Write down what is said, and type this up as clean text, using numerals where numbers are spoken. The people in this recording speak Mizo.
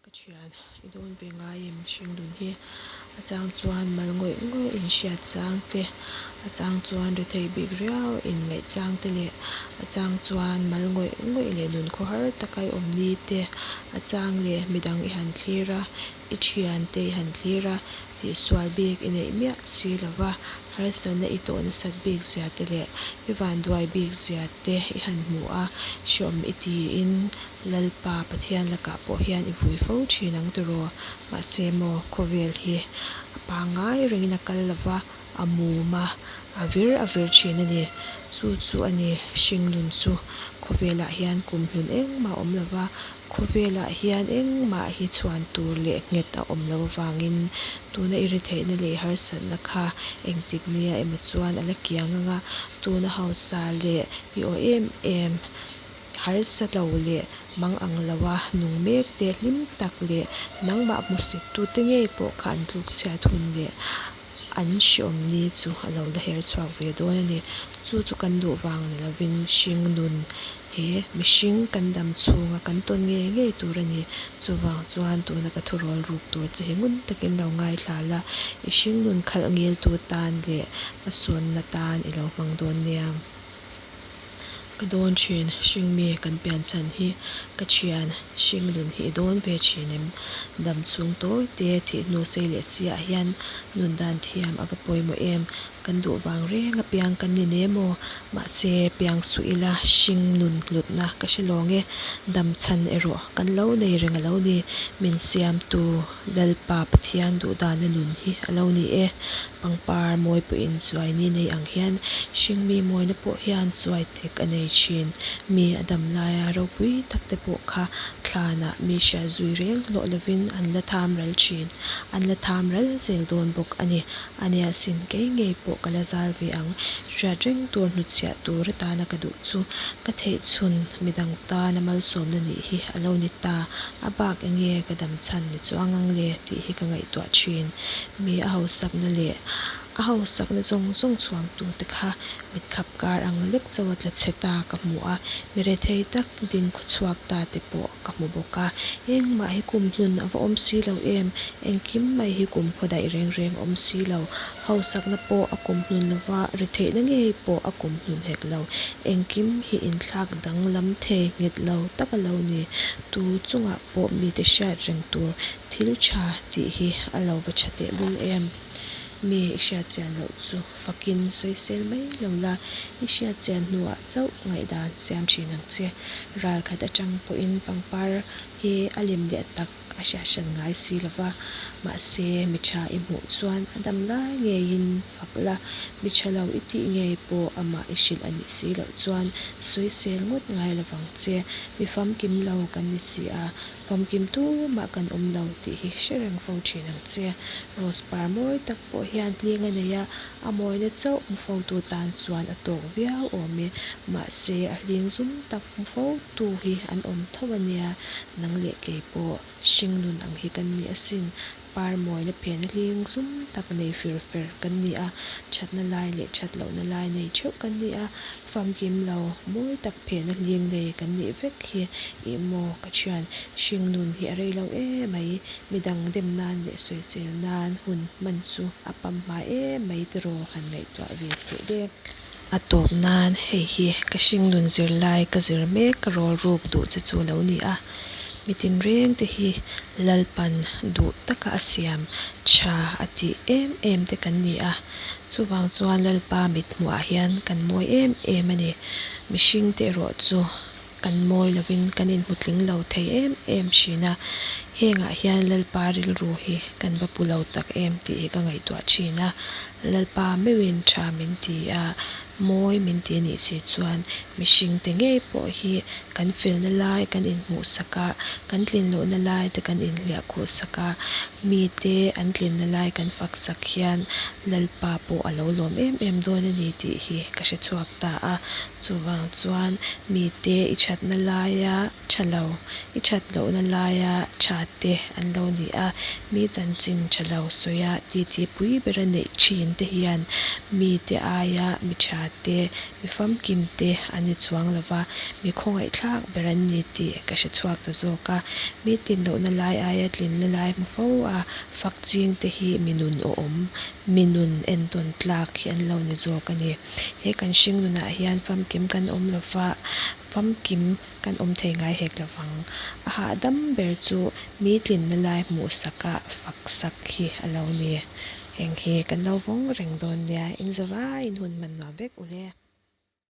Ka thian, i dawn ve ngai em hringnun hi? A chang chuan mal ngawih ngawih inhriat chang te, a chang chuan rethei bik riau inngaih chang te leh a chang chuan mal ngawih ngawih leh nun khawhar taka i awm ni te, a chang leh midang i han thlir a, i thiante i han thlir a, tihsual bik i neih miah si lo va, harsatna i tawh nasat bik zia te leh i vanduai bik zia te i han hmu a, hreawm i tiin Lalpa Pathian lakah pawh hian i vui fo thin ang tiraw? Mahse maw, khawvel hi a pangngai rengin a kal lova, a mum a, a vir a vir thin a ni. Chu chu a ni, hringnun chu khawvelah hian kumhlun engmah a awm lova, khawvelah hian engmah hi chhuan tur leh nghet a awm loh avangin tuna i retheihna leh i harsatna kha engtik nia emaw chuan a la kiang ang a, tuna hausa leh i aw em em harsa lo leh mang ang loa nung mek te hlim tak leh nangmah hmusit tute ngei pawh kha an tluk chhiat hun leh an hreawm ni chu a lo la her chhuak ve dawn a ni. Chu chu kan duh vang ni lovin hringnun he mihring kan dam chhunga kan tawn ngei ngei tur a ni. Chuvang chuan tuna ka thurawl ruk tur che hi ngun takin lo ngaithla la, i hringnun khalh ngiltu tan leh hmasawnna tan i lo hmang dawn nia. Ka dawn thin, hringmi kan pian chhan hi ka thian, hringnun hi i dawn ve thin em? Dam chhung tawi te thih hnu sei leh si ah hian nun dan thiam a va pawimawh em? Kan duh vang reng a piang kan ni nem aw, mahse piang suh ila hringnun hlutna ka hre lawng e, dam chhan erawh kan lo nei reng a lo ni, min siamtu Lalpa Pathian duh dana nun hi a lo ni e. Pangpar mawi pawhin chuai ni nei ang hian hringmi mawina pawh hian chuai tik a nei thin. Mi a dam laia ropui tak te pawh kha thlanah mi hriat zui reng hlawh lovin an la tham ral thin. An la tham ral zel dawn bawk a ni. A nia sin kei ngei pawh ka la zal ve ang. Hriat reng tur hnutchhiah tur atana ka duh chu ka theih chhun midang tana malsawmna nih hi a lo ni ta. A bak enge ka dam chhan ni chuang ang le tih hi ka ngaihtuah thin. Mi a hausakna leh a hausakna zawng zawng chhuangtute kha mitkhap kar ang lek chauha tla chhe ta ka hmu a, mi rethei tak ding khawchhuak ta te pawh ka hmu bawk a. Engmah hi kum hlun a va awm si lo em? Engkim mai hi kum khaw daih reng reng a awm si lo. Hausakna pawh a kum hlun lo va, retheihna ngei pawh a kum hlun hek lo. Engkim hi inthlak danglam thei nghet lo tak a lo ni. Tu chungah pawh mite hriat reng tur thil tha tih hi a lo va tha tehlul em? Mi i hriat chian loh chu fakin sawisel mai lo la, i hriat chian hnuah chauh ngaihdan siam thin ang che. Ral khat atang pawhin pangpar hi a lem leh tak a hriat hran ngai si lo va, mahse mi tha i hmuh chuan a dam lai ngeiin fak la, mi tha lo i tih ngei pawh amah i hrilh a nih si loh chuan sawisel ngawt ngai lo vang che. Mi famkim lo kan ni si a, Famkim tumah kan awm lo tih hi hre reng fo thin ang che. Rose par mawi tak pawh hian hling a nei a, a mawina chauh hmu fotu tan chuan a tawk viau awm e. Mahse, a hling zum tak hmu fotu hi an awm tho a nia. Nang leh kei pawh hringnun ang hi kan ni asin. Par mawina phena hling zum tak nei fir fer kan ni a, thatna lai leh that lohna lai nei theuh kan ni a, famkim lo mawi tak phena hling nei kan nih vek hi ih maw ka thian, hringnun hi a rei lo emai, midang dem nan leh sawisel nan hun hman chu a pam hma emai tiraw han ngaihtuah ve teh le. A tawp nan hei hi ka hringnun zirlai ka zir mek ka rawl ruk duh che chu lo ni a, mi tinreng te hi Lalpan duh taka a siam tha a tih em em te kan ni a, chuvang chuan Lalpa mithmuhah hian kan mawi em em a ni. Mihring te erawh chu kan mawi lovin kan inhmu tling lo thei em em thin a, hengah hian Lalpa rilru hi kan va pu lo tak em tih hi ka ngaihtuah thin a, Lalpa meuhin tha min ti a, mawi min ti a nih si chuan mihringte ngei pawh hi kan felna lai kan inhmuhsak a, kan tlin lohna lai te kan inhliahkhuhsak a, mite an tlinna lai kan faksak hian Lalpa pawh a lo lawm em em dawn a ni tih hi ka hre chhuak ta a. Chuvang chuan mite i thatna laia tha lo, i that lohna laia tha te an lo ni a. Mi chanchin tha lo sawi a, titi pui bera neih thin te hian mite aia mi tha te, mi famkim te an ni chuang lo va, mi khawngaihthlak ber an ni tih ka hre chhuak ta zawk a. Mi tlin lohna lai aia tlinna lai hmu fo a, fak ching te hi mi nun awhawm, mi nun entawn tlak hi an lo ni zawk a ni. He kan hringnunah hian famkim kan awm lo va, famkim kan awm thei ngai hek lo vang. A hahdam ber chu mi tlinna lai hmuhsak a, faksak hi a lo ni. Heng hi kan lo vawng reng dawn nia, in zavaiin hun hman nuam vek u le.